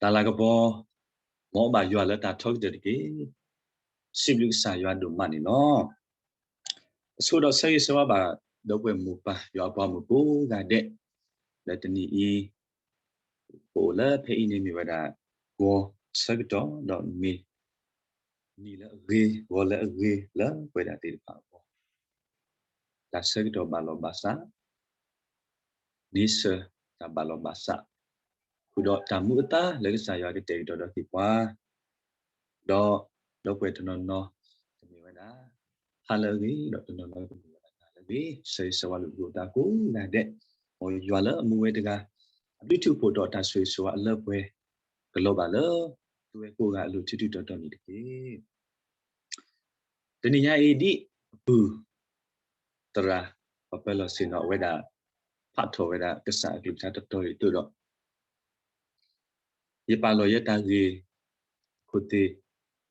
တၢ်လၤကပီၤ, မ်ဘၣ်ယွၤလၢတၢ်ထီကတၢၢ်တက့ၢ်. စံးဘျုးကစၢ်ယွၤဒိၣ်မးန့ၣ်လီၤ. အဆိဒီးဆၢဂ့ၤဆၢဝါဘၣ် ဒီပုၢ်ဝဲၢ်မိၢ်ပၢ် ယွၤအပှၤမုၣ်ကိးဂၤဒဲး, လၢတနံၤအံၤ ပအိၣ်လၢဖဲအံၤန့ၣ်မ့ၢ်ဝဲဒၣ် ဂီၤဆၢကတီၢ် ဒီးမ့ၢ် နံၤလၢအဂ့ၤ ဂီၤလၢအဂ့ၤ လၢပဝဲဒၣ်သ့ၣ်တဖၣ်အဂီၢ်, တၢ်ဆၢကတီၢ်ဘၣ်လီၢ်ဘၣ်စး, န့ဆၢၣ်တၢ်ဘၣ်လီၢ်ဘၣ်စး, ဃုာ်ဒီးတၢ်မူအသါလၢကစၢ်ယွၤကတဲာ်ကတီၤဒီးက့ၤပှၤ, ဒီး ဒီပုၢ်ဝဲၢ်တနီၤနီၤ ကမ့ၢ်ဝဲဒၣ် ဟါလၢအဂ့ၤ ဒီးတနီၤနီၤကမ့ၢ်ဝဲဒၣ်နၤလၢအဂ့ၤ, ဆၢဂ့ၤဆၢဝါလိာ်သကိးတၢ်ကိးဂၤဒဲး, မ်ယွၤလၢအမူဝဲတဂၤ အဘျုးထူးဖှိၣ်ဒီးတၢ်ဆိၣ်ဂ့ၤဆိၣ်ဝါအလၢပှဲၤ ကလီၤဘၣ်လၢ သုဝဲကိးဂၤအလိၤ ထူထူတီတီန့ၣ်တက့ၢ်. တနံၤညါအံၤဒ်အပုၢ် သရၣ် ပၢ်ပၢလီၤဆ့ၣ်နီၤ အဝဲဒၣ် ဖးထီၣ်ဝဲဒၣ်ကစၢ်အကလုၢ်ကထါတတီၤအံၤအသိးဒီး ယပာ်လီၤယဲတၢ်ဂ့ၢ်ခိၣ်သ့ၣ်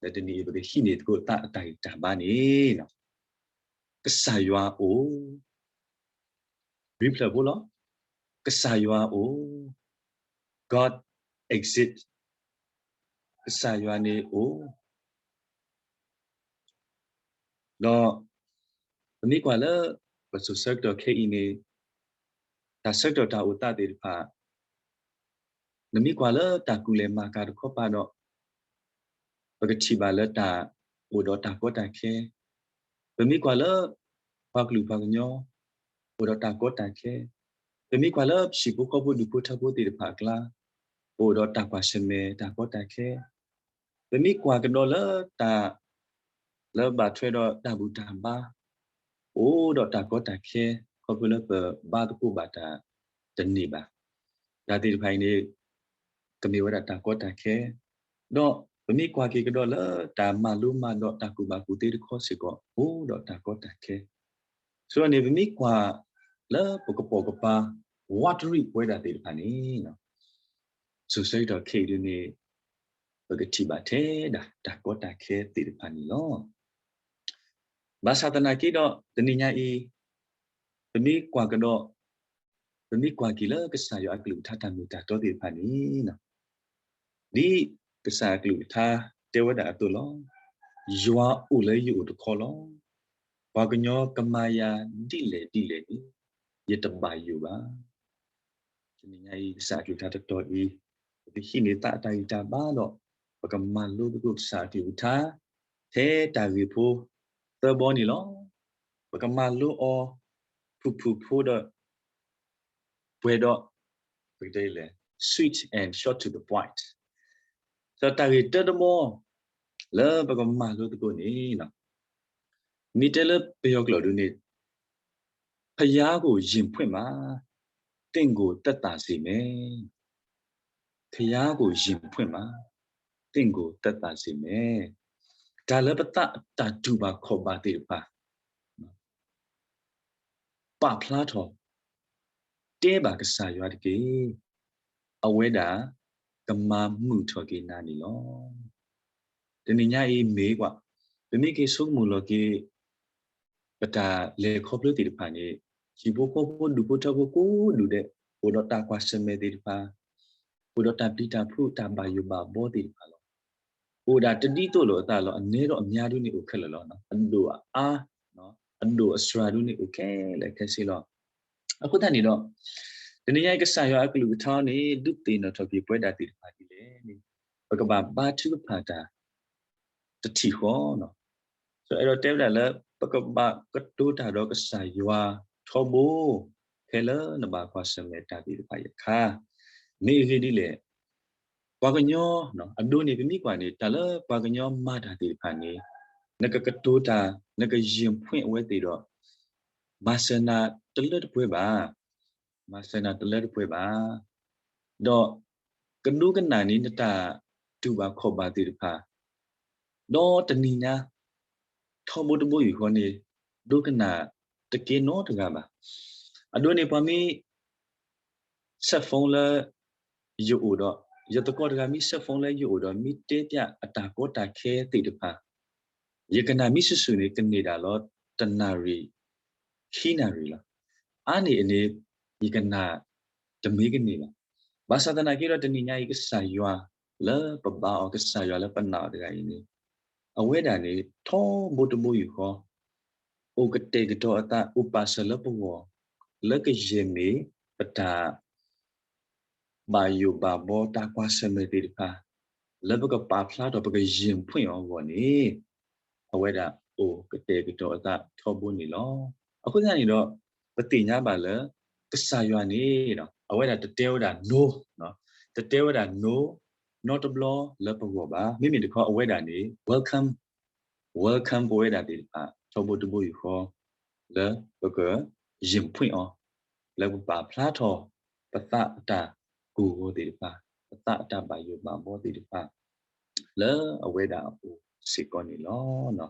လၢတနံၤအံၤ ပကဟံးန့ၢ်သကိးသးအတၢ်ဂံၢ်တၢ်ဘါန့ၣ် ကစၢ်ယွၤအိၣ်, ရံဖျၢၣ်ဖိလီၤ. ကစၢ်ယွၤအိၣ်, God exist, ကစၢ်ယွၤန့ၣ်အိၣ် ဒီး ပမ့ၢ်ကွၢ်လၢ ပစိၤဆၢကတီၢ်ခဲအံၤန့ၣ် တၢ်ဆၢကတီၢ်တၢ်အိၣ်သးသ့ၣ်တဖၣ် နမ့ၢ်ကွၢ်လၢတၢ်ကူၣ်လဲၤမၤကၤတခီပၤဒီး ပကထံၣ်ဘၣ်လၢတၢ်အိၣ်ဒီးတၢ်ကီတၢ်ခဲ, ပမ့ၢ်ကွၢ်လၢ ပှၤကလုာ်ပှၤကညီ အိၣ်ဒီးတၢ်ကီတၢ်ခဲ, ပမ့ၢ်ကွၢ်လၢဟံၣ်ဖိဃီဖိဒူၣ်ဖိထၢဖိသ့ၣ်တဖၣ်အကျါ အိၣ်ဒီးတၢ်ကွၢ်ဆၢၣ်မဲာ်တၢ်ကီတၢ်ခဲ, ပမ့ၢ်ကွၢ်ကဒီးလၢတၢ် လၢဘၣ်ထွဲဒီးတၢ်ဘူၣ်တၢ်ဘါ အိၣ်ဒီးတၢ်ကီတၢ်ခဲ ခီဖျိလၢပဘါသကိးဘၣ်တၢ်တန့ၢ်ဘၣ်. တၢ်သ့ၣ်တဖၣ်အံၤန့ၣ် ကမ့ၢ်ဝဲဒၣ်တၢ်ကီတၢ်ခဲ, ဒီးပမ့ၢ်ကွၢ်က့ၤကဒီးလၢတၢ်မၤလိမၤဒိးတၢ်ကူၣ်ဘၣ်ကူၣ်သ့တခီစ့ၢ်ကီး အိၣ်ဒီးတၢ်ကီတၢ်ခဲ. ဆိန့ၣ် ပမ့ၢ်ကွၢ်လၢပကပိာ်ကပၤ ဝးတရံးပဝဲဒၣ်သ့ၣ်တဖၣ်န့ၣ် စိၤဆၢကတီၢ်ခဲအံၤဒ်န့ၣ် ပကထံၣ်ဘၣ်ထဲဒၣ်တၢ်ကီတၢ်ခဲသ့ၣ်တဖၣ်န့ၣ်လီၤ. ဘၣ်ဆၣ်သနာ်က့ဒီး တနံၤညါအံၤ ပမ့ၢ်ကွၢ်ကဒီး ပမ့ၢ်ကွၢ်က့ၤလၢကစၢ်ယွၤအကလုၢ်ကထါတၢ်မ့ၢ်တၢ်တီသ့ၣ်တဖၣ်န့ၣ် ဒ်ကစၢ်အကလုၢ်ကထါတဲဝဲဒၣ်အသိးလီၤ. ယွၤအိၣ်လၢယအိၣ်တခီလီၤ. ပှၤကညီကမၤယၤဒ်လဲၣ်ဒ်လဲၣ်န့ၣ် ယတဘၣ်ယိၣ်ဘၣ်. တနံၤညါအံၤ ကစၢ်အကလုၢ်ကထါတတီၤအံၤ ပကဟံးန့ၢ်သးအတၢ်ဂံၢ်တၢ်ဘါဒီး ပကမၤလိသကိးကစၢ်အကလုၢ်ကထါ ထဲတၢ်ဂ့ၢ်ဖိသၢဘီန့ၣ်လီၤ. ပကမၤလိအီၤ ဖုၣ်ဖုၣ်ဖိဒီး ပှဲၤဒီး ပကတဲလဲၣ် sweet and short to the point. ဒီးတၢ်ဂ့ၢ်တၢတဘီ လၢပကမၤလိသကိးန့ၣ် မ့ၢ်တဲလၢပယီၤကျိာ်ဒ်န့ၣ် ဘုရားကိုယင်ဖွင့်ပါ, သင့်ကိုသက်သာစေမယ်. ဘုရားကိုယင်ဖွင့်ပါ, သင့်ကိုသက်သာစေမယ်. တၢ်လၢပသးအတၢ်တူၢ်ဘၣ်ခီၣ်ဘၣ်သ့ၣ်တဖၣ် ပာ်ဖျါထီၣ် တဲဘၣ်ကစၢ်ယွၤတက့ၢ်. အဝဲဒၣ်ကမၤမုာ်ထီၣ်က့ၤနၤန့ၣ်လီၤ. တနံၤညါအံၤမ့ၢ်ကွၢ် ပမ့ၢ်က့ၤဆိကမိၣ်လီၤက့ၤ ပတၢ်လဲၤခီဖျိသ့ၣ်တဖၣ်န့ၣ် ဟံၣ်ဖိဃီဖိဒူၣ်ဖိထၢဖိကိးဒူၣ်ဒဲး အိၣ်ဒီးတၢ်ကွၢ်ဆၢၣ်မဲာ်သ့ၣ်တဖၣ်, အိၣ်ဒီးတၢ်ပျံၤတၢ်ဖုးတၢ်ဘၣ်ယိၣ်ဘၣ်ဘီသ့ၣ်တဖၣ်လီၤ. အိၣ်ဒၣ်တဒ်သိးလိာ်အသးလီၤ. အနဲဒီးအများဒ်န့ၣ်အိၣ်ခဲလၢာ်လီၤ. အဒိၣ်အအါ အဒိၣ်အစှၤဒ်န့ၣ်အိၣ်ခဲလၢာ်ခဲဆ့လီၤ. အဃိသတးန့ၣ်ဒီး တနံၤညါအံၤကစၢ်ယွၤအကလုၢ်ကထါန့ၣ် ဒုးသ့ၣ်နီၣ်ထီၣ်က့ၤပဝဲဒၣ်သ့ၣ်တဖၣ်ဒ်လဲၣ်န့ၣ် ပကဘၣ်ဘါထုကဖၣ်တၢ် တထံၣ်ဃီ, ဒီးအဲၣ်ဒိးတဲဝဲဒၣ်လၢ ပကဘၣ်ကတိၤတၢ်ဒီးကစၢ်ယွၤထီဘိ ဖဲလၢနဘၣ်ကွၢ်ဆၢၣ်မဲာ်တၢ်သ့ၣ်တဖၣ်အံၤအခါ, မ့ၢ်အဂ့ၢ်ဒ်လဲၣ်, ပှၤကညီ အဒိန့ၣ် ပမ့ၢ်ကွၢ်န့ၣ် တၢ်လၢပှၤကညီမၤတၢ်သ့ၣ်တဖၣ်န့ၣ် နကကတိၤတၢ် နကယင်ၣ်ဖှဲးအဝဲသ့ၣ်ဒီး မၤစၢၤနၤတလၢတပှဲၤဘၣ်. မၤစၢၤနၤတလၢတပှဲၤဘၣ်. ဒီးကဒိကနၣ်န့ၢ်နတၢ်တူၢ်ဘၣ်ခီၣ်ဘၣ်သ့ၣ်တဖၣ်, ဒီးတနံၤညါ ထီဘိတဘိယူၢ်ဃီန့ၣ် ဒိကနၣ်တကဲနီတဂၤဘၣ်. အဒိန့ၣ် ပှၤမ့ၢ် cell phone လၢယအိၣ်ဒီး ယသကိးတဂၤမ့ၢ် cell phone လၢယအိၣ်ဒီး မ့ၢ်တဲပၠးအတၢ်ကီတၢ်ခဲသ့ၣ်တဖၣ် ယကနၣ်မ့ၢ်ဆူၣ်ဆူၣ်န့ၣ် ကန့ၢ်ဒၣ်လီၤတနၣ်ရံၣ် ခံနၣ်ရံၣ်လီၤ. အါန့ၢ်အန့ၣ် ယကနၣ်တမ့ၢ်ကန့ၢ်ဘၣ်. ဘၣ်ဆၣ်သနာ်က့ဒီး တနံၤညါအံၤကစၢ်ယွၤ လၢပဘါအီၤ ကစၢ်ယွၤလၢပနာ်အီၤတဂၤအံၤန့ၣ် အဝဲဒၣ်န့ၣ် ထီဘိတဘိယူၢ်ဃီ အိၣ်ကတဲာ်ကတီၤအသး အိၣ်ပာ်စၢၤလၢပဂီၢ် လၢကယဲၢ်မ့ၢ်ပတၢ် ဘၣ်ယိၣ်ဘၣ်ဘီ တၢ်ကွၢ်ဆၢၣ်မဲာ်သ့ၣ်တဖၣ် လၢပကပာ်ဖျါထီၣ် ပကယဲၢ်ဖှ့ၣ်အီၤအဂီၢ်န့ၣ် အဝဲဒၣ်အိၣ်ကတဲာ်ကတီၤအသးထီဘိန့ၣ်လီၤ. အဃိသတးန့ၣ်ဒီး ပသ့ၣ်ညါဘၣ်လၢ ကစၢ်ယွၤန့ၣ် အဝဲဒၣ်တတဲဝဲဒၣ် no, တတဲဝဲဒၣ် no နီတဘျီလၢပဂီၢ်ဘၣ်. မ့မ့ၢ်တခီ အဝဲဒၣ်န့ၣ် welcome, welcome ပဝဲဒၣ်သ့ၣ်တဖၣ် ထီဘိတဘိယူၢ်ဃီ လၢပကယဲၢ်ဖှ့ၣ်အီၤ လၢပပာ်ဖျါထီၣ် ပသးအတၢ်ကိၢ်ဂီၤသ့ၣ်တဖၣ်, ပသးအတၢ်ဘၣ်ယိၣ်ဘၣ်ဘီသ့ၣ်တဖၣ် လၢအဝဲဒၣ်အအိၣ်စ့ၢ်ကီးန့ၣ်လီၤ.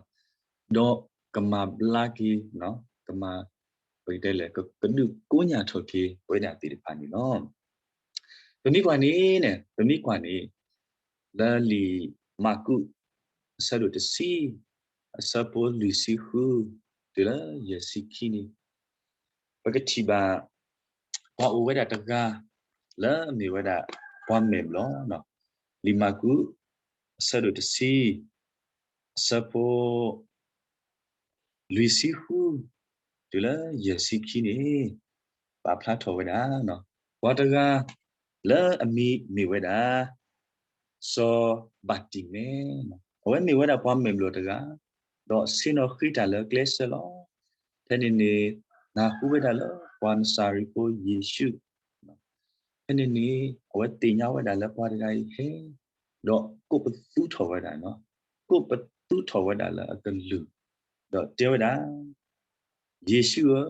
ဒီးကမၤဘျါက့ၤ, ကမၤ, ပကတဲလဲၣ်, ကဒုးကိညၢ်ထီၣ်က့ၤ ပဝဲဒၣ်သ့ၣ်တဖၣ်န့ၣ်လီၤ. ပမ့ၢ်ကွၢ်န့ၣ်, ပမ့ၢ်ကွၢ်န့ၣ် လၢလံာ်မၢ်ကူး အဆၢဒိၣ်တဆံ, အဆၢဖိလွံၢ်ဆံဃု တုၤလၢယဲၢ်ဆံခံန့ၣ်, ပကထံၣ်ဘၣ် ပှၤအိၣ်ဝဲဒၣ်တဂၤ လၢအမ့ၢ်ဝဲဒၣ် ပှၤမဲာ်ဘျီၣ်, လံာ်မၢ်ကူး အဆၢဒိၣ်တဆံ, အဆၢဖိ လွံၢ်ဆံဃု တုၤလၢယဲၢ်ဆံခံန့ၣ် ပာ်ဖျါထီၣ်ဝဲဒၣ် ပှၤတဂၤ လၢအမံၤမ့ၢ်ဝဲဒၣ် စီၤဘၤတံၤမဲ, အဝဲမ့ၢ်ဝဲဒၣ်ပှၤမဲာ်ဘျီၣ်တဂၤ, ဒီးဆ့ၣ်နီၤဃ့တၢ်လၢကျဲစၢၤလီၤ. ဖဲန့ၣ်န့ၣ် နၢ်ဟူဝဲဒၣ်လၢပှၤနစၤရ့းဖိယ့ၣ်ၡူး, ဖဲန့ၣ်န့ၣ် အဝဲသ့ၣ်ညါဝဲဒၣ်လၢပှၤတဂၤအံၤဟဲ, ဒီးကိးပသူထီၣ်ဝဲဒၣ်, ကိးပသူထီၣ်ဝဲဒၣ်လၢအကလုၢ်, ဒီးတဲဝဲဒၣ်, ယ့ၣ်ၡူးဧၢ,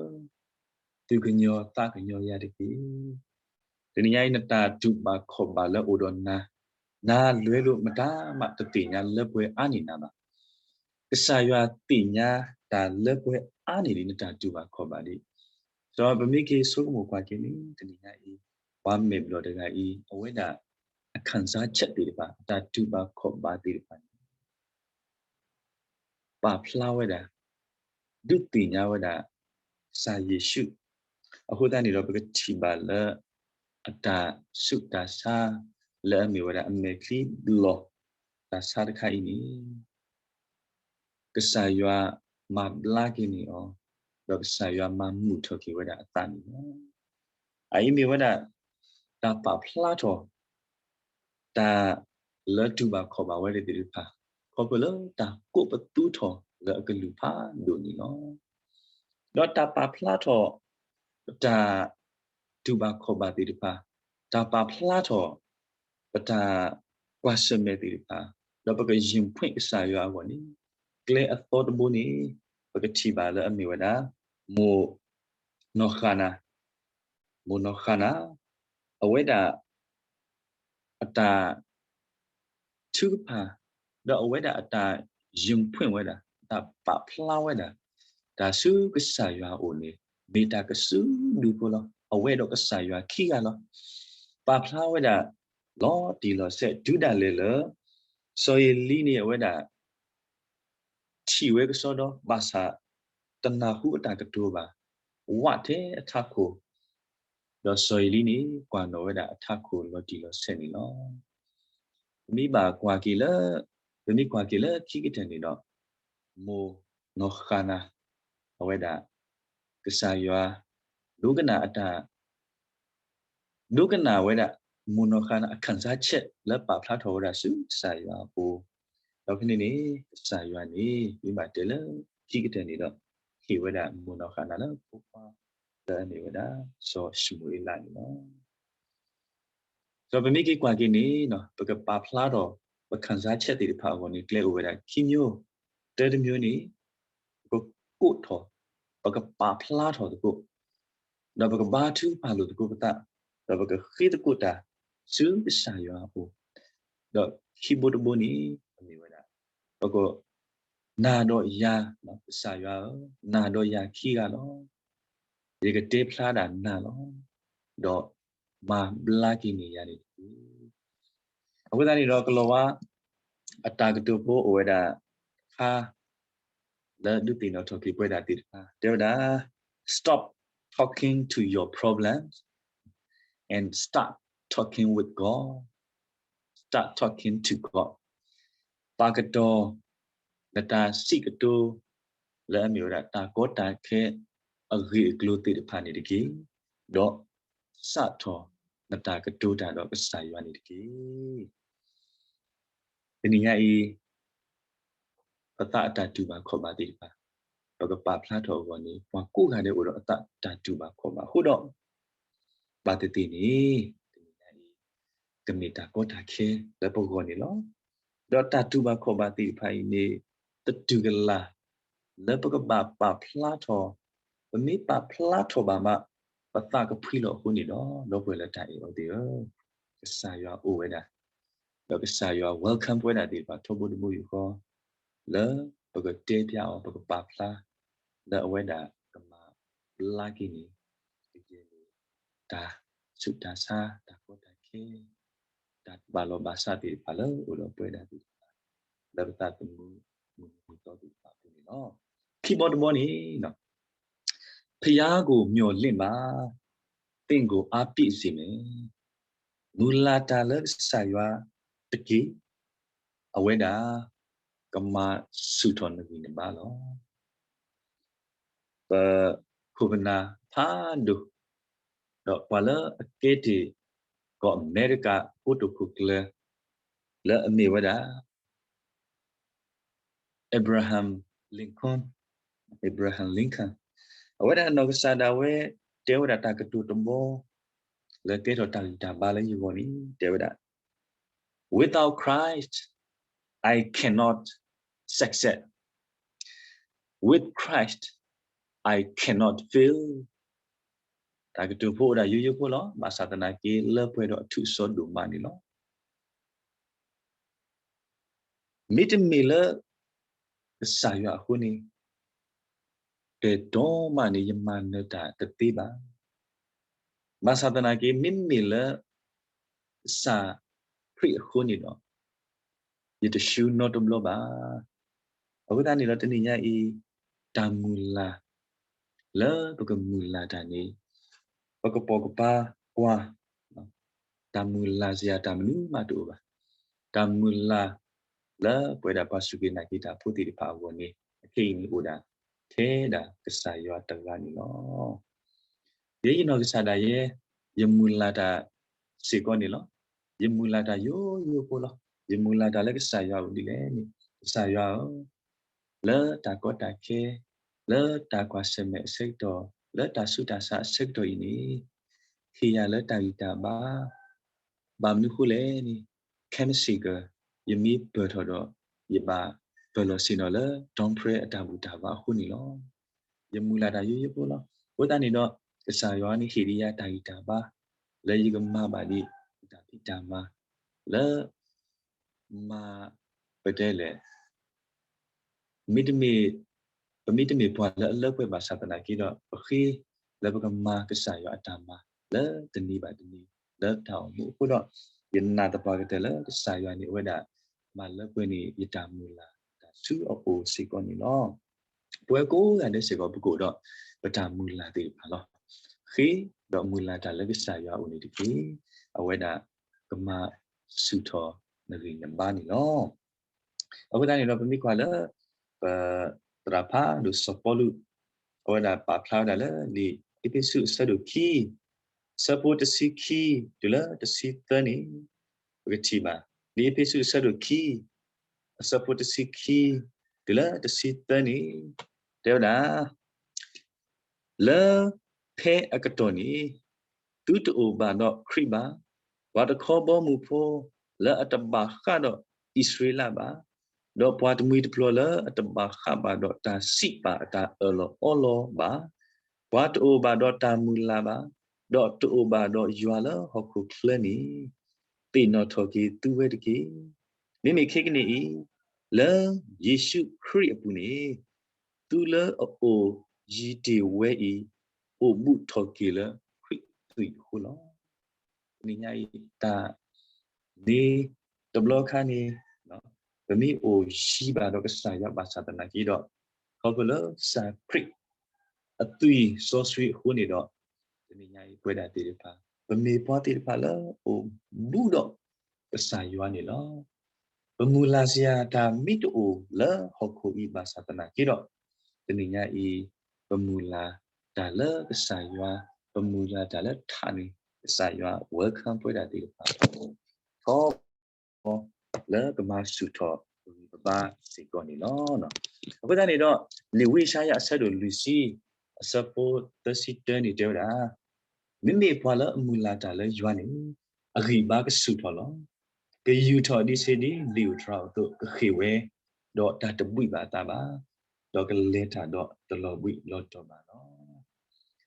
သူၣ်ကညီၤသးကညီၤယၤတက့ၢ်. တနံၤညါအံၤ နတၢ်တူၢ်ဘၣ်ခီၣ်ဘၣ်လၢအိၣ်ဒီးနၤ, နၤလဲၤလိာ်မတၤမး တသ့ၣ်ညါလၢပှဲၤအါန့ၢ်နၤဘၣ်. ကစၢ်ယွၤသ့ၣ်ညါတၢ်လၢပှဲၤအါန့ၢ်ဒံး နတၢ်တူၢ်ဘၣ်ခီၣ်ဘၣ်ဒံး. ဒီးပမ့ၢ်က့ၤဆိကမိၣ်ကွၢ်က့ၤန့ၣ် တနံၤညါအံၤ ပှၤမဲာ်ဘျီၣ်တဂၤအံၤ အဝဲဒၣ် အခံစားချက်သ့ၣ်တဖၣ်, အတၢ်တူၢ်ဘၣ်ခီၣ်ဘၣ်သ့ၣ်တဖၣ်န့ၣ် ပာ်ဖျါဝဲဒၣ်, ဒုးသ့ၣ်ညါဝဲဒၣ် ကစၢ်ယ့ၣ်ၡူး. အဃိသတးန့ၣ်ဒီး ပကထံၣ်ဘၣ်လၢ အတၢ်ဆူးတၢ်ဆါ လၢအမ့ၢ်ဝဲဒၣ်အမဲာ်ချံဘျီၣ် တၢ်ဆါတခါအံၤန့ၣ် ကစၢ်ယွၤမၤဘျါက့ၤန့ၢ်အီၤ, ဒီးကစၢ်ယွၤမၤမုာ်ထီၣ်က့ၤဝဲဒၣ်အသးန့ၣ်လီၤ. အအံၤမ့ၢ်ဝဲဒၣ် တၢ်ပာ်ဖျါထီၣ် တၢ်လၢတူၢ်ဘၣ်ခီၣ်ဘၣ်ဝဲသ့ၣ်တဖၣ်, ခီဖျိလၢတၢ်ကိးပသူထီၣ်လၢအကလုၢ်ဖးဒိၣ်န့ၣ်လီၤ. ဒီးတၢ်ပာ်ဖျါထီၣ် ပတၢ်တူၢ်ဘၣ်ခီၣ်ဘၣ်သ့ၣ်တဖၣ်, တၢ်ပာ်ဖျါထီၣ် ပတၢ်ကွၢ်ဆၢၣ်မဲာ်သ့ၣ်တဖၣ်, ဒီးပကယဲၢ်ဖှ့ၣ်ကစၢ်ယွၤအဂီၢ်န့ၣ် ကျဲအသီတဘိန့ၣ် ပကထံၣ်ဘၣ်လၢအမ့ၢ်ဝဲဒၣ် မိၢ်နီၢ်ဃၣ်နၤ, မိၢ်နီၢ်ဃၣ်နၤ, အဝဲဒၣ် အတၢ်ထုကဖၣ်, ဒီးအဝဲဒၣ်အတၢ်ယဲၢ်ဖှ့ၣ်ဝဲဒၣ်, တၢ်ပာ်ဖျါဝဲဒၣ် တၢ်ဆူကစၢ်ယွၤအအိၣ်န့ၣ် မ့ၢ်တၢ်ကစုဒုဖိလီၤ. အဝဲဒီးကစၢ်ယွၤခံဂၤလီၤ. ပာ်ဖျါဝဲဒၣ် လီၤတံၢ်လီၤဆဲး တုၤဒၣ်လဲာ်လၢ စီၤအ့လံန့ၣ် အဝဲဒၣ် ထံၣ်ဝဲကစီဒီ ဘၣ်ဆၣ် တနၢ်ဟူအတၢ်ကတိၤဘၣ်, ဝးထဲအထးခိၣ်, ဒီးစီၤအ့လံန့ၣ် ကွၢ်နီၣ်ဝဲဒၣ်အထးခိၣ်လီၤတံၢ်လီၤဆဲးန့ၣ်လီၤ. ပမ့ၢ်ဘၣ်ကွၢ်က့ၤလၢ, ပမ့ၢ်ကွၢ်က့ၤလၢခံကတၢၢ်န့ၣ်ဒီး မိၢ်နီၢ်ဃၣ်နၤ အဝဲဒၣ် ကစၢ်ယွၤ ဒိကနၣ်အတၢ် ဒိကနၣ်ဝဲဒၣ် မိၢ်နီၢ်ဃၣ်နၤ အခံစားချက် လၢပာ်ဖျါထီၣ်ဝဲဒၣ်ဆူကစၢ်ယွၤအပူၤ, ဒီးဖဲန့ၣ်န့ၣ် ကစၢ်ယွၤန့ၣ် မ့ၢ်ဘၣ်တဲလၢခံကတၢၢ်န့ၣ်ဒီး ဟ့ၣ်ဝဲဒၣ်မိၢ်နီၢ်ဃၣ်နၤလၢဖိခွါ လၢအမ့ၢ်ဝဲဒၣ် စီၤၡမူၤအ့လးန့ၣ်လီၤ. ဒီးပမ့ၢ်က့ၤကွၢ်က့ၤန့ၣ် ပကပာ်ဖျါထီၣ် ပခံစားချက်သ့ၣ်တဖၣ်အဂီၢ်န့ၣ် ကျဲအိၣ်ဝဲဒၣ်ခံမျိုး, တၢတမျိုးန့ၣ် ပကကိးထီၣ်, ပကပာ်ဖျါထီၣ်သကိး, ဒီးပကဘါထုကဖၣ်လိာ်သကိးပသး, ဒီးပကဃ့သကိးတၢ် ဆူကစၢ်ယွၤအအိၣ်, ဒီးခံဘိတဘိန့ၣ် အမ့ၢ်ဝဲဒၣ် ပကနာ်ဒီးယၤ, ကစၢ်ယွၤဧၢ, နာ်ဒီးယၤခံဂၤလီၤ. ယကတဲဖျါဒၣ်နၤလီၤ. ဒီးမၤဘျါက့ၤန့ၢ်ယၤန့ၣ်တက့ၢ်. အဃိသတးန့ၣ်ဒီး ကလီၤဝါ အတၢ်ကတိၤဖိအိၣ်ဝဲဒၣ်တခါ လၢဒုးသ့ၣ်နီၣ်ထီၣ်က့ၤပဝဲဒၣ်သ့ၣ်တဖၣ် တဲဝဲဒၣ်, Stop talking to your problems and start talking with God. start talking to God. ပာ်ကတီၤနတၢ်စံးကတိၤ လၢအမ့ၢ်ဝဲဒၣ်တၢ်ကီတၢ်ခဲ အဂ့ၢ်အကျိၤသ့ၣ်တဖၣ်န့ၣ်တက့ၢ်. ဒီးစးထီၣ်နတၢ်ကတိၤတၢ်ဒီးကစၢ်ယွၤန့ၣ်တက့ၢ်. တနံၤညါအံၤ ပသးအတၢ်တူၢ်ဘၣ်ခီၣ်ဘၣ်သ့ၣ်တဖၣ် ပကပာ်ဖျါထီၣ်အဂီၢ်န့ၣ် ပှၤကိးဂၤဒဲးအိၣ်ဒီးအသးတၢ်တူၢ်ဘၣ်ခီၣ်ဘၣ်အဃိဒီး ဘၣ်သ့ၣ်သ့ၣ်န့ၣ် တနံၤညါအံၤ ကမ့ၢ်တၢ်ကီတၢ်ခဲလၢပဂီၢ်န့ၣ်လီၤ. ဒီးတၢ်တူၢ်ဘၣ်ခီၣ်ဘၣ်သ့ၣ်တဖၣ်အံၤန့ၣ် တတူၢ်ကလာ် လၢပကဘၣ်ပာ်ဖျါထီၣ်, ပမ့ၢ်ပာ်ဖျါထီၣ်ဘၣ်မး ပသးကဖှံလီၤအဃိန့ၣ်ဒီး ဒီပုၢ်ဝဲၢ်လၢတၢ်အဲၣ်အီၤသ့ၣ်ဧၢ, ကစၢ်ယွၤအိၣ်ဝဲဒၣ် ဒီးကစၢ်ယွၤ welcome ပဝဲဒၣ်သ့ၣ်တဖၣ်ထီဘိတဘိယူၢ်ဃီ လၢပကတဲဖျါအီၤ ပကပာ်ဖျါ လၢအဝဲဒၣ်ကမၤဘျါက့ၤန့ၣ် ကယဲၢ်န့ၣ် တၢ်ဆူးတၢ်ဆါ တၢ်ကီတၢ်ခဲ တၢ်ဘၣ်လီၤဘၣ်စးသ့ၣ်တဖၣ်လၢအိၣ်ဒီးပဝဲဒၣ်သ့ၣ်တဖၣ် လၢပသးသမူမုၢ်နံၤမုၢ်သီသ့ၣ်တဖၣ်အပူၤန့ၣ်လီၤ. ခံဘီတဘီန့ၣ် ဘုရားကိုမျှော်လင့်ပါ, သင့်ကိုအားပြည့်စေမယ်. မုၢ်လၢ်တၢ်လၢကစၢ်ယွၤတက့ၢ်, အဝဲဒၣ် ကမၤဆူၣ်ထီၣ်နဂံၢ်နဘါလီၤ. ပခိၣ်ပနၢ်ဖးဒိၣ် ဒီးပှၤလၢအကဲတ့ၢ် ကီၢ်အမဲရကၤအကိတိာ်ခိၣ်ကျၢၢ် လၢအမ့ၢ်ဝဲဒၣ် Abraham Lincoln, Abraham Lincoln အဝဲဒၣ်အနီၢ်ကစၢ်ဒၣ်ဝဲ တဲဝဲဒၣ်တၢ်ကတိၤတဘီ လၢကဲထီၣ်တၢ်ဂံၢ်တၢ်ဘါလၢယဂီၢ်န့ၣ် တဲဝဲဒၣ် Without Christ, I cannot succeed. With Christ, I cannot fail. တၢ်ကတိၤဖိအိၣ်ဒၣ်ယိယိဖိလီၤ. ဘၣ်ဆၣ်သနာ်က့ လၢပှဲၤဒီးအထူးအစီဒိၣ်မးန့ၣ်လီၤ. မ့တမ့ၢ်လၢကစၢ်ယွၤအဃိန့ၣ် တတီၤမးန့ၣ် ယမၤနၢၤတၢ်တသ့ဘၣ်. ဘၣ်ဆၣ်သနာ်က့ မ့မ့ၢ်လၢကစၢ်ခရံာ်အဃိန့ၣ်ဒီး ယတဆူနီတဘျီဘၣ်. အဃိသတးန့ၣ်ဒီး တနံၤညါအံၤ တၢ်မုၢ်လၢ် လၢပကမုၢ်လၢ်တၢ်န့ၣ် ပကပိာ်ကပၤကွၢ် တၢ်မုၢ်လၢ်စ့ၢ်တၢ်မနုၤမးတအိၣ်ဘၣ်. တၢ်မုၢ်လၢ်လၢပဝဲဒၣ်ပှၤစူၢ်က့ၤနာ်က့ၤတၢ်ဖိသ့ၣ်တဖၣ်အဂီၢ်န့ၣ် အခဲအံၤန့ၣ်အိၣ်ဒၣ်ထဲဒၣ်ကစၢ်ယွၤတဂၤန့ၣ်လီၤ. ယဲယနီၢ်ကစၢ်ဒၣ်ယဲ ယမုၢ်လၢ်တၢ်စ့ၢ်ကီးန့ၣ်လီၤ. ယမုၢ်လၢ်တၢ်ယိယိဖိလီၤ. ယမုၢ်လၢ်တၢ်လၢကစၢ်ယွၤအိၣ်ဒ်လဲၣ်န့ၣ် ကစၢ်ယွၤဧၢ လၢတၢ်ကီတၢ်ခဲ လၢတၢ်ကွၢ်ဆၢၣ်မဲာ်အဆၢကတီၢ် လၢတၢ်ဆူးတၢ်ဆါအဆၢကတီၢ်အံၤန့ၣ် ဟ့ၣ်ယၤလၢတၢ်ဂံၢ်တၢ်ဘါ ဘၣ်မနုၤဃိလဲၣ်န့ၣ် ခဲမုၢ်ဆ့ၣ်ကီး ယမ့ၢ်ပၢၢ်ထီၣ်ဒီး ယဘၣ်ပၢၢ်လီၤဆ့ၣ်နီၤလၢ dawn prayer အတၢ်ဘူၣ်တၢ်ဘါအဃိန့ၣ်လီၤ. ယမုၢ်လၢ်တၢ်ယိယိဖိလီၤ. အဃိသတးန့ၣ်ဒီး ကစၢ်ယွၤန့ၣ်ဟ့ၣ်ဒံးယၤတၢ်ဂံၢ်တၢ်ဘါ လၢယကမၤဘၣ်ဒံး တၢ်ဖံးတၢ်မၤ လၢ မၤ ပတဲလဲၣ် မ့တမ့ၢ် ပမ့တမ့ၢ်ပှၤလၢအလၢပှဲၤဘၣ်ဆၣ်သနာ်က့ဒီး ပဃ့လၢပကမၤကစၢ်ယွၤအတၢ်မၤ လၢတနံၤဘၣ်တနံၤ လၢတၢ်အိၣ်မူအဃိဒီး ယနာ်သပှၢ်ကတၢၢ်လၢကစၢ်ယွၤန့ၣ် အဝဲဒၣ် မၤလၢပှဲၤန့ၢ်ယတၢ်မုၢ်လၢ်တၢ်ဆူအအိၣ်စ့ၢ်ကီးန့ၣ်လီၤ. ပဝဲကိးဂၤဒဲးစ့ၢ်ကီး ပကအိၣ်ဒီး ပတၢ်မုၢ်လၢ်သ့ၣ်တဖၣ်လီၤ. ဃ့ဒီးမုၢ်လၢ်တၢ်လၢကစၢ်ယွၤအအိၣ်န့ၣ်တက့ၢ်. အဝဲဒၣ်ကမၤဆူၣ်ထီၣ်နဂံၢ်နဘါန့ၣ်လီၤ. အဃိသတးန့ၣ်ဒီး ပမ့ၢ်ကွၢ်လၢ ပ သရၣ်ဖးဒိၣ်စီၤပီလူး အဝဲဒၣ်ပာ်ဖျါဝဲဒၣ်လၢလံာ်အ့းဖ့းစူးအဆၢဒိၣ်ခံ အဆၢဖိတဆံခံ တုၤလၢတဆံသၢန့ၣ် ပကထံၣ်ဘၣ် လံာ်အ့းဖ့းစူးအဆၢဒိၣ်ခံ အဆၢဖိတဆံခံ တုၤလၢတဆံသၢန့ၣ် တဲဝဲဒၣ် လၢဖဲအကတီၢ်န့ၣ် သုတအိၣ်ဘၣ်ဒီးခရံာ်ဘၣ်. ပှၤတခီဘီမုၢ်ဖိလၢအတဘၣ်ဃးဒီးအံၣ်စရ့လးဘၣ်, ဒီးပှၤတမှံၤတပျီၤလၢအတဘၣ်ဃးဘၣ်ဒီးတၢ်စံးပာ်အတၢ်အၢၣ်လီၤအီလီၤဘၣ်, ပှၤတအိၣ်ဘၣ်ဒီးတၢ်မုၢ်လၢ်ဘၣ်, ဒီးတအိၣ်ဘၣ်ဒီးယွၤလၢဟီၣ်ခိၣ်ချၢန့ၣ် သ့ၣ်နီၣ်ထီၣ်က့ၤသုဝဲတက့ၢ်. မ့မ့ၢ်ခဲကနံၣ်အံၤ, လၢယ့ၣ်ၡူးခရံာ်အပူၤန့ၣ် သုလၢအအိၣ်ယံၤတ့ၢ်ဝဲအံၤ အိၣ်ဘူးထီၣ်က့ၤလၢခရံာ်သွံၣ်အဃိလီၤ. တနံၤညါအံၤ တၢ်န့ၣ် တဘျီခါန့ၣ် ပမ့ၢ်အိၣ်ယံၤဘၣ်ဒီးကစၢ်ယွၤဘၣ်ဆၣ်သနာ်က့ဒီး ခီဖျိလၢကစၢ်ခရံာ်အသွံၣ်စီဆှံအဃိန့ၣ်ဒီး တနံၤညါအံၤပဝဲဒၣ်သ့ၣ်တဖၣ် ပမ့ၢ်ပှၤသ့ၣ်တဖၣ်လၢအိၣ်ဘူးဒီး ကစၢ်ယွၤန့ၣ်လီၤ. ပမုၢ်လၢ်စ့ၢ်ကီးတၢ်မ့ၢ်တအိၣ်လၢဟီၣ်ခိၣ်အံၤဘၣ်ဆၣ်သနာ်က့ဒီး, တနံၤညါအံၤ, ပမုၢ်လၢ်တၢ်လၢကစၢ်ယွၤ, ပမုၢ်လၢ်တၢ်လၢထးန့ၣ်, ကစၢ်ယွၤ welcome ပဝဲဒၣ်သ့ၣ်တဖၣ် ထီဘိ လၢကမၤဆူၣ်ထီၣ်ပဂံၢ်ပဘါစ့ၢ်ကီးန့ၣ်လီၤ. အဃိသတးန့ၣ်ဒီး, လံာ်ဝံယၡါယၤအဆၢဒိၣ်လွံၢ်ဆံ, အဆၢဖိသၢဆံတၢန့ၣ်တဲဝဲဒၣ်, မ့မ့ၢ်ပှၤလၢအမုၢ်လၢ်တၢ်လၢယွၤန့ၣ်, အဂံၢ်အဘါကဆူၣ်ထီၣ်လီၤ. ကယူာ်ထီၣ်ဒံးဆ့ဒံးလံာ်ဧိၤတြၤဧိၤအသိးကဃ့ၢ်ဝဲ, ဒီးတၢ်တဘှံးဘၣ်အသးဘၣ်, ဒီးကလဲၤတၢ်ဒီးတလီၤဘှံးလီၤတီၤဘၣ်လီၤ.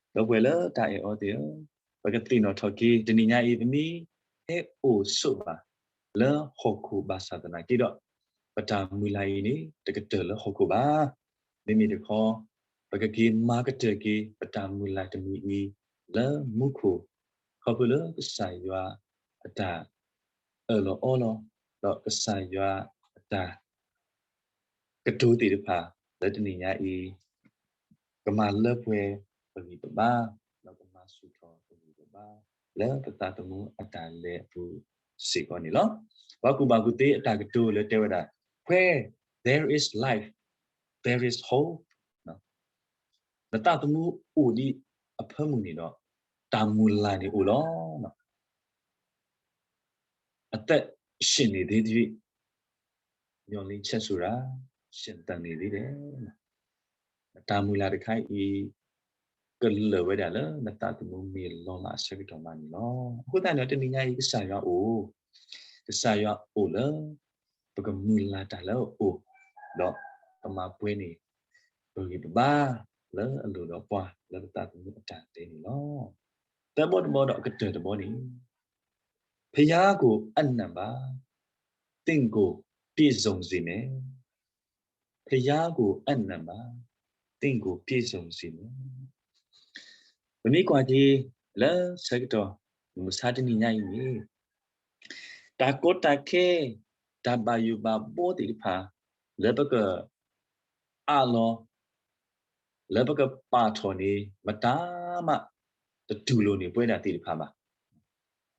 ဒီပုၢ်ဝဲၢ်လၢတၢ်အဲၣ်အီၤသ့ၣ်ဧၢ, ပကသ့ၣ်နီၣ်ထီၣ်က့ၤ တနံၤညါအံၤ ပမ့ၢ်ဟဲအိၣ်ဆိးဘၣ်လၢဟီၣ်ခိၣ်ဘၣ်ဆၣ်သနာ်က့ဒီး, ပတၢ်မုၢ်လၢ်အံၤန့ၣ် တကတၢၢ်လၢဟီၣ်ခိၣ်ဘၣ်. မ့မ့ၢ်တခီ, ပကက့ၤမၤကတၢၢ်က့ၤ ပတၢ်မုၢ်လၢ်တမံၤအံၤလၢမူခိၣ်, ခီဖျိလၢကစၢ်ယွၤအတၢ်အၢၣ်လီၤအီလီၤ, ဒီးကစၢ်ယွၤအတၢ် ကတိၤသ့ၣ်တဖၣ် လၢတနံၤညါအံၤ ကမၤလၢပှဲၤပဂံၢ်ပဘါ, ဒီးကမၤဆူၣ်ထီၣ်ပဂံၢ်ပဘါ လၢပသးသမူအတၢ်လဲၤအပူၤစ့ၢ်ကီးန့ၣ်လီၤ. ပှၤကူၣ်ဘၣ်ကူၣ်သ့အတၢ်ကတိၤလၢတဲဝဲဒၣ်, Where there is life, there is hope. နသးသမူအိၣ်ဒံးအဖၢမုၢ်န့ၣ်ဒီး တၢ်မုၢ်လၢ်န့ၣ်အိၣ်လီၤ. အသက်ရှင်နေသေးသရွေ့ မျှော်လင့်ချက်ဆိုတာ ရှင်သန်နေသေးတယ်. နတၢ်မုၢ်လၢ်တခါအံၤ ကလၢာ်ဝဲဒၣ်လၢနသးသမူမ့ၢ်လီၤလးအဆၢကတီၢ်မးန့ၣ်လီၤ. အဃိသတးန့ၣ် တနံၤညါအံၤ ကစၢ်ယွၤအိၣ်, ကစၢ်ယွၤအိၣ်လၢ ပကမုၢ်လၢ်တၢ်လၢအအိၣ်, ဒီးကမၤပှဲၤန့ၢ် ပဂံၢ်ပဘါ လၢအလိၤဒီးပှၤလၢပသးသမူအတၢ်လဲၤန့ၣ်လီၤ. သၢဘီတဘီဒီးအကတၢၢ်တဘီန့ၣ်, ဘုရားကိုအနံၣ်ဘၣ်, သင့်ကိုပြည့်စုံစေမယ်. ဘုရားကိုအနံၣ်ဘၣ်, သင့်ကိုပြည့်စုံစေမယ်. ပမ့ၢ်ကွၢ်က့ၤလၢဆၢကတီၢ် မုၢ်မဆါတနံၤညါအံၤန့ၣ်, တၢ်ကီတၢ်ခဲ, တၢ်ဘၣ်ယိၣ်ဘၣ်ဘီသ့ၣ်တဖၣ် လၢပကအးလီၤ လၢပကပာ်ထီၣ်န့ၣ် မတၤမးတတူၢ်လိာ်န့ၢ်ပဝဲဒၣ်သ့ၣ်တဖၣ်ဘၣ်.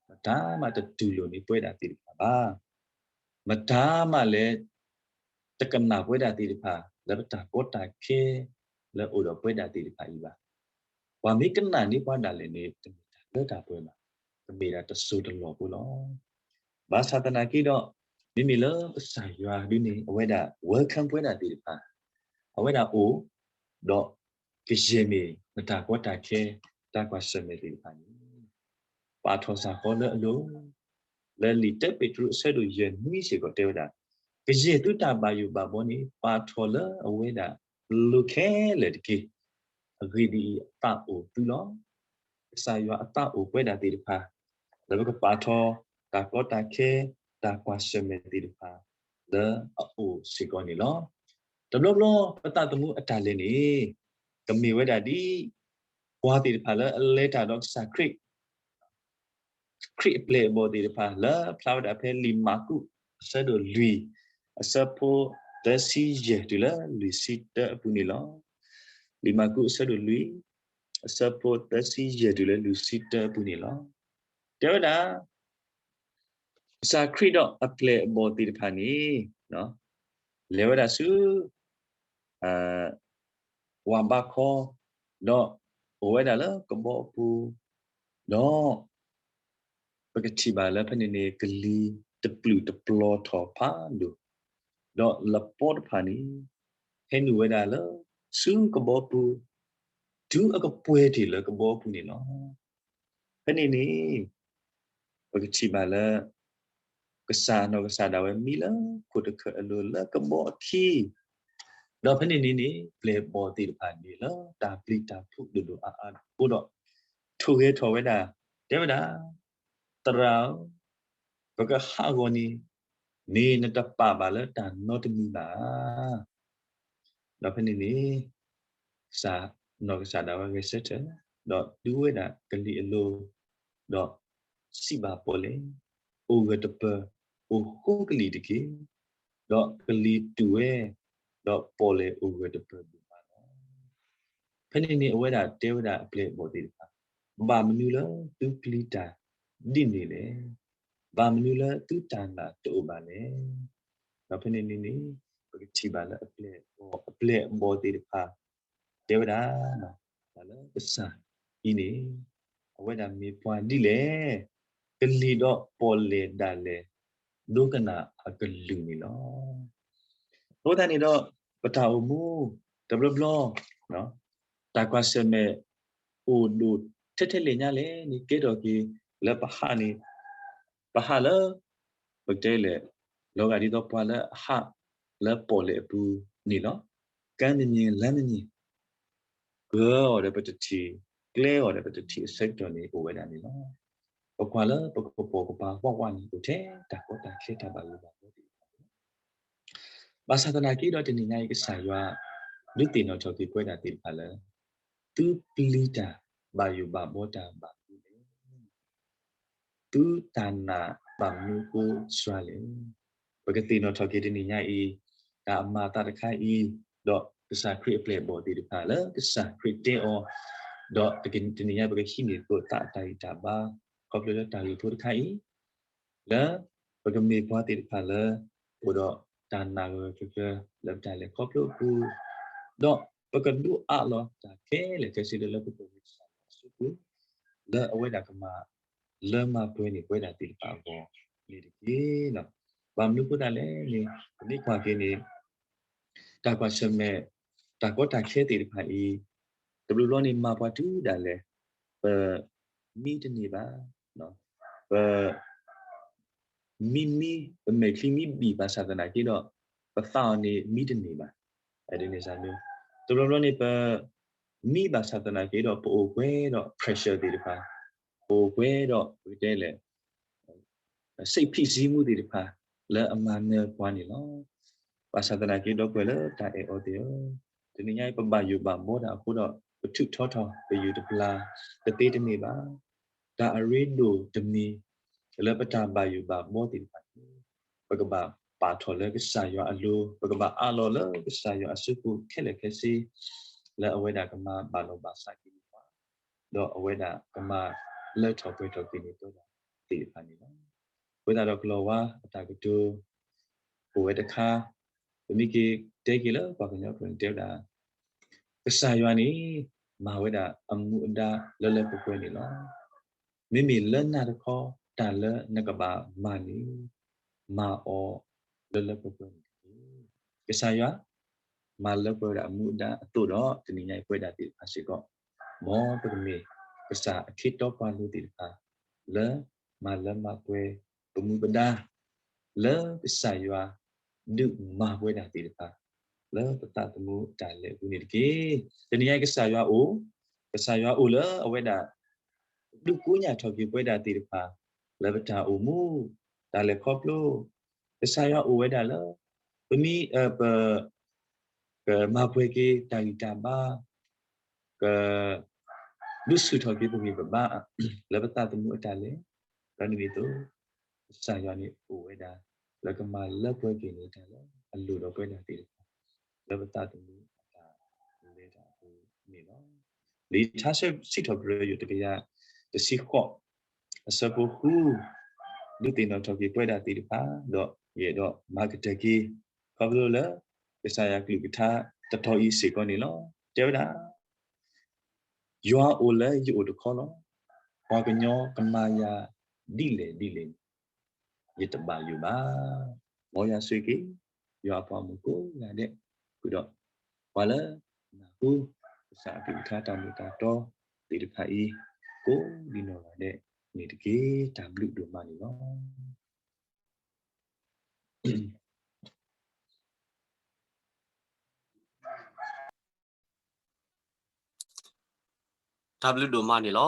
မတၤမးတတူၢ်လိာ်န့ၢ်ပဝဲဒၣ်သ့ၣ်တဖၣ်ဘၣ်. မတၤမးလဲၣ် တကနၣ်ပဝဲဒၣ်သ့ၣ်တဖၣ် လၢပတၢ်ကီတၢ်ခဲ လၢအိၣ်ဒီးပဝဲဒၣ်သ့ၣ်တဖၣ်အံၤဘၣ်. ပှၤမ့ၢ်ကနၣ်န့ၢ်ပှၤဒၣ်လဲာ်န့ၣ် တမ့ၢ်တၢ်လၢတၢ်ပှဲၤဘၣ်, ကမ့ၢ်ဒၣ်တစိၤတလီၢ်ဖိလီၤ. ဘၣ်ဆၣ်သနာ်က့ဒီး, မ့မ့ၢ်လၢကစၢ်ယွၤဒုန့ၣ် အဝဲဒၣ် welcome ပဝဲဒၣ်သ့ၣ်တဖၣ်, အဝဲဒၣ်အိၣ်, ဒီးကယဲၢ်မ့ၢ်နတၢ်ကီတၢ်ခဲ တၢ်ကွၢ်ဆၢၣ်မဲာ်သ့ၣ်တဖၣ်န့ၣ် ပာ်ထီၣ်စ့ၢ်ကီးလၢအလိၤ, လၢလံာ်တၢပ့းတရူးအဆၢဒိၣ်ယဲၢ်နွံစ့ၢ်ကီးတဲဝဲဒၣ်, ကယဲၢ်သုတၢ်ဘၣ်ယိၣ်ဘၣ်ဘီန့ၣ် ပာ်ထီၣ်လၢအဝဲဒၣ်လိၤခဲလၢာ်တက့ၢ်. အဂ့ၢ်ဒ်အံၤ, အသးအိၣ်သုလီၤ. ကစၢ်ယွၤအသးအိၣ်ပဝဲဒၣ်သ့ၣ်တဖၣ်, လၢပကပာ်ထီၣ်တၢ်ကီတၢ်ခဲ တၢ်ကွၢ်ဆၢၣ်မဲာ်သ့ၣ်တဖၣ် လၢအအိၣ်စ့ၢ်ကီးန့ၣ်လီၤ. တဘျီဘျီပသးသမူအတၢ်လဲၤန့ၣ် ကမ့ၢ်ဝဲဒၣ်ဒ် ပှၤသ့ၣ်တဖၣ်လၢအလဲၤတၢ်ဒီးကစၢ်ခရံာ် ခရံာ်အပျဲၢ်အဘီၣ်သ့ၣ်တဖၣ် လၢဖျါဝဲဒၣ်ဖဲလံာ်မၢ်ကူး အဆၢဒိၣ်လွံၢ် အဆၢဖိသၢဆံယဲၢ်တုၤလၢလွံၢ်ဆံတၢအပူၤန့ၣ်လီၤ. လံာ်မၢ်ကူးအဆၢဒိၣ်လွံၢ် အဆၢဖိသၢဆံယဲၢ်တုၤလၢလွံၢ်ဆံတၢအပူၤန့ၣ်လီၤ. တဲဝဲဒၣ် ကစၢ်ခရံာ်ဒီးအပျဲၢ်အဘီၣ်သ့ၣ်တဖၣ်န့ၣ် လဲၤဝဲဒၣ်ဆူ ဝၤဘါခီ, ဒီးအိၣ်ဝဲဒၣ်လၢကဘီအပူၤ, ဒီး ပကထံၣ်ဘၣ်လၢဖဲန့ၣ်န့ၣ် ကလံၤတပျုာ်တပျီၤထီၣ်ဖးဒိၣ်, ဒီးလပီတဖၣ်န့ၣ် ဟဲနုာ်ဝဲဒၣ်လၢဆူကဘီပူၤ, တုၤအကပှဲၤတ့ၢ်လၢကဘီပူၤန့ၣ်လီၤ. ဖဲန့ၣ်န့ၣ် ပကထံၣ်ဘၣ်လၢ ကစၢ်အနီၢ်ကစၢ်ဒၣ်ဝဲမံလၢခိၣ်တခၢၣ်အလိၤလၢကဘီအခံ, ဒီးဖဲန့ၣ်န့ၣ်န့ၣ် ပျဲၢ်အဘီၣ်သ့ၣ်တဖၣ်န့ၣ်လၢတၢ်ပျံၤတၢ်ဖုးဒိၣ်ဒိၣ်အါအါအဃိဒီး ထိၣ်ဂဲၤထီၣ်ဝဲဒၣ်, တဲဝဲဒၣ်, သရၣ်ဧၢ, ပကဟးဂီၤန့ၣ် မ့ၢ်နတပာ်ဘၣ်လၢတၢ်နီတမံၤဘၣ်ဧါ. ဒီးဖဲန့ၣ်န့ၣ် ကစၢ်နီၢ်ကစၢ်ဒၣ်ဝဲဂဲၤဆၢထၢၣ်, ဒီးတုၤဝဲဒၣ်ကလံၤအလိၤ, ဒီးစံးဘၣ်ပီၣ်လဲၣ်, အိၣ်ဂၢၢ်တပၢၢ်, အိၣ်ဃိကလံၤတက့ၢ်. ဒီးကလံၤတူၢ်ဝဲ, ဒီးပီၣ်လဲၣ်အိၣ်ဂၢၢ်တပၢၢ်ဒိၣ်မးလီၤ. ဖဲန့ၣ်န့ၣ် အဝဲဒၣ်တဲဝဲဒၣ်အပျဲၢ်အဘီၣ်သ့ၣ်တဖၣ်, ဘၣ်မနုၤလၢသုပျံၤတၢ်ဒ်န့ၣ်လဲၣ်. ဘၣ်မနုၤလၢသုတၢ်နာ်တအိၣ်ဘၣ်လဲၣ်. ဒီးဖဲန့ၣ်န့ၣ်န့ၣ် ပကထံၣ်ဘၣ်လၢအပျဲၢ်အဘီၣ်, အပျဲၢ်အဘီၣ်သ့ၣ်တဖၣ် တဲဝဲဒၣ်, တၢ်လၢကစၢ်အံၤန့ၣ် အဝဲဒၣ်မ့ၢ်ပှၤဒ်လဲၣ်, ကလံၤဒီးပီၣ်လဲၣ်ဒၣ်လဲာ် ဒိကနၣ်အကလုၢ်န့ၣ်လီၤ. အဃိသတးန့ၣ်ဒီး ပတၢ်အိၣ်မူ တဘျီဘျီ တၢ်ကွၢ်ဆၢၣ်မဲာ် အိၣ်ဒိၣ်ထဲထဲလဲၣ်ညါလဲၣ်န့ၣ် ကဲထီၣ်က့ၤလၢပဟးန့ၣ်, ပဟးလၢ ပကတဲလဲၣ်, လီၤဂာ်ဒ်သိးပှၤလၢအဟးလၢပီၣ်လဲၣ်အပူၤန့ၣ်လီၤ. ကမ်းမံၤမံၤ လမ်းမံၤမံၤ ကြၢးအီၤဒီးပတထံၣ်, ကျဲအီၤဒီးပတထံၣ်အဆၢကတီၢ်န့ၣ် အိၣ်ဝဲဒၣ်န့ၣ်လီၤ. ပကွၢ်လၢပကပိာ်ကပၤဝးဝးန့ၣ် အိၣ်ထဲတၢ်ကီတၢ်ခဲတၢ်ဘၣ်ယိၣ်ဘၣ်ဘီသ့ၣ်တဖၣ်န့ၣ်လီၤ. ဘၣ်ဆၣ်သနာ်က့ဒီးတနံၤညါအံၤ ကစၢ်ယွၤ ဒုးသ့ၣ်နီၣ်ထီၣ်က့ၤပဝဲဒၣ်သ့ၣ်တဖၣ်လၢ သုပျံၤတၢ်ဘၣ်ယိၣ်ဘၣ်ဘီတၢ်ဘၣ်မနုၤလဲၣ်. သုတၢ်နာ်ဘၣ်မနုၤအဃိစှၤလဲၣ်. ပကသ့ၣ်နီၣ်ထီၣ်က့ၤတနံၤညါအံၤ တၢ်အမၤအသးတခါအံၤ, ဒီးကစၢ်ခရံာ်အပျဲၢ်အဘီၣ်သ့ၣ်တဖၣ်လၢကစၢ်ခရံာ်တဲအီၤ, ဒီးတနံၤညါပကဟံးန့ၢ်သကိးသးအတၢ်ဂံၢ်တၢ်ဘါ ခီဖျိလၢတၢ်ဂ့ၢ်ဖိတခါအံၤ, လၢပကမ့ၢ်ပှၤသ့ၣ်တဖၣ်လၢ အိၣ်ဒီးတၢ်နာ်ဂၢၢ်ဂၢၢ်ကျၢၤကျၢၤလၢပတၢ်လဲၤခီဖျိအပူၤ, ဒီးပကဒုးအးလီၤတၢ်ခဲလၢာ်ခဲဆ့လၢ လၢပကမ့ၢ်ကစၢ်ယွၤအစုပူၤ, လၢအဝဲဒၣ်ကမၤလၢမၤပှဲၤန့ၢ်ပဝဲဒၣ်သ့ၣ်တဖၣ်အဂီၢ်န့ၣ်တက့ၢ်. ဘၣ်မနုၤအဃိသတးလဲၣ်န့ၣ် ပမ့ၢ်ကွၢ်က့ၤန့ၣ် တၢ်ကွၢ်ဆၢၣ်မဲာ် တၢ်ကီတၢ်ခဲသ့ၣ်တဖၣ်အံၤ တဘျီဘျီန့ၣ် မၤပှၤတုၤဒၣ်လဲာ် ပမံတန့ၢ်ဘၣ်, ပ မံမံ ပမဲာ်ချံမံဘံၣ်ဘၣ်ဆၣ်သနာ်က့ဒီး ပသးအီၤန့ၣ်မံတန့ၢ်ဘၣ်. ဒ်န့ၣ်စ့ၢ်မ့ၢ် တဘျီဘျီန့ၣ် ပမံဘၣ်ဆၣ်သနာ်က့ဒီး ပအိၣ်ပှဲၤဒီး pressure သ့ၣ်တဖၣ်, ပအိၣ်ပှဲၤဒီး ပကတဲလဲၣ် စိတ်ဖိစီးမှု သ့ၣ်တဖၣ် လၢအမၤနၢၤပှၤန့ၣ်လီၤ. ဘၣ်ဆၣ်သနာ်က့ဒီပုၢ်ဝဲၢ်လၢတၢ်အဲၣ်အီၤသ့ၣ်ဧၢ, တနံၤညါအံၤ ပဘၣ်ယိၣ်ဘၣ်ဘီတၢ်အဃိဒီး ပထုးထီထီၣ်ပယုၢ်တပျၢ် တသ့တမ့ၢ်ဘၣ်. တၢ်အရ့ဒိၣ်တမံၤ လၢပတၢ်ဘၣ်ယိၣ်ဘၣ်ဘီသ့ၣ်တဖၣ်န့ၣ် ပကဘၣ်ပာ်ထီၣ်လၢကစၢ်ယွၤအလိၤ, ပကဘၣ်အးလီၤလၢကစၢ်ယွၤအစုပူၤခဲလၢာ်ခဲဆ့, လၢအဝဲဒၣ်ကမၤဘၣ်လီၤဘၣ်စးက့ၤန့ၢ်ပှၤ ဒီးအဝဲဒၣ်ကမၤလၢထီၣ်ပှဲၤထီၣ်က့ၤန့ၢ်ပဝဲဒၣ်သ့ၣ်တဖၣ်န့ၣ်လီၤ. အဃိသတးဒီးကလီၤဝါအတၢ်ကတိၤ အိၣ်ဝဲတခါ, ပမ့ၢ်က့ၤတဲက့ၤလၢပှၤကညီကျိာ်န့ၣ်တဲဝဲဒၣ်, ကစၢ်ယွၤန့ၣ် မၤဝဲဒၣ်အမူအဒါလၢလၢပှဲၤပှဲၤန့ၣ်လီၤ. မ့မ့ၢ်လၢနၤတခီ တၢ်လၢနကဘၣ်မၤန့ၣ် မၤအီၤလၢလၢပှဲၤပှဲၤန့ၣ်တက့ၢ်. ကစၢ်ယွၤ မၤလၢပှဲၤဝဲဒၣ်အမူအဒါအသိးဒီး တနံၤညါအံၤပဝဲဒၣ်သ့ၣ်တဖၣ်စ့ၢ်ကီး မ်ပကမ့ၢ်ကစၢ်အခ့တီပှၤလိၤသ့ၣ်တဖၣ် လၢမၤလၢမၤပှဲၤပမူပဒါ လၢကစၢ်ယွၤဒုးမၤပဝဲဒၣ်သ့ၣ်တဖၣ် လၢပသးသမူအတၢ်လဲၤအပူၤန့ၣ်တက့ၢ်. တနံၤညါအံၤကစၢ်ယွၤအိၣ်, ကစၢ်ယွၤအိၣ်လၢအဝဲဒၣ် ဒုးကိညၢ်ထီၣ်က့ၤပဝဲဒၣ်သ့ၣ်တဖၣ် လၢပတၢ်အိၣ်မူ တၢ်လဲၤခီဖျိ, ကစၢ်ယွၤအိၣ်ဝဲဒၣ်လၢ ပမ့ၢ် ပ ကမၤပှဲၤက့ၤတၢ်ဂံၢ်တၢ်ဘါ, က ဒုးဆူၣ်ထီၣ်က့ၤပဂံၢ်ပဘါ လၢပသးသမူအတၢ်လဲၤ, ဒီးဒ်န့ၣ်အသိး ကစၢ်ယွၤန့ၣ်အိၣ်ဝဲဒၣ် လၢကမၤလၢပှဲၤက့ၤန့ၢ်တၢ်လၢအလိၣ်ဒီးပဝဲဒၣ်သ့ၣ်တဖၣ် လၢပသးသမူအတၢ်လဲၤတၢ်အပူၤန့ၣ်လီၤ. လံာ်ထါစံးထီၣ်ပတြၢၤယိာ်တကယၤတဆံဃိး အဆၢဖိဃု ဒုးသ့ၣ်နီၣ်ထီၣ်က့ၤပဝဲဒၣ်သ့ၣ်တဖၣ် ဒီးယအဲၣ်ဒိးမၤကတၢၢ်က့ၤ ခီဖျိလၢ ကစၢ်ယွၤကလုၢ်ကထါတတီၤအံၤစ့ၢ်ကီးန့ၣ်လီၤ. တဲဝဲဒၣ် ယွၤအိၣ်လၢယအိၣ်တခီလီၤ. ပှၤကညီကမၤယၤဒ်လဲၣ်ဒ်လဲၣ်န့ၣ် ယတဘၣ်ယိၣ်ဘၣ်. မ်ယွၤဆိၣ်ဂ့ၤက့ၤ ယွၤအပှၤဂီၢ်မုၢ်ကိးဂၤဒဲး, ဃုာ်ဒီး ပှၤလၢနၢ်ဟူ ကစၢ်အကလုၢ်ကထါတၢ်မ့ၢ်တၢ်တီသ့ၣ်တဖၣ်အံၤ ကိးဒံနီၢ်ဂၤဒဲးန့ၣ်တက့ၢ်. တၢ်ဘျုးဒိၣ်မးန့ၣ်လီၤ. တၢ်ဘျုးဒိၣ်မးန့ၣ်လီၤ.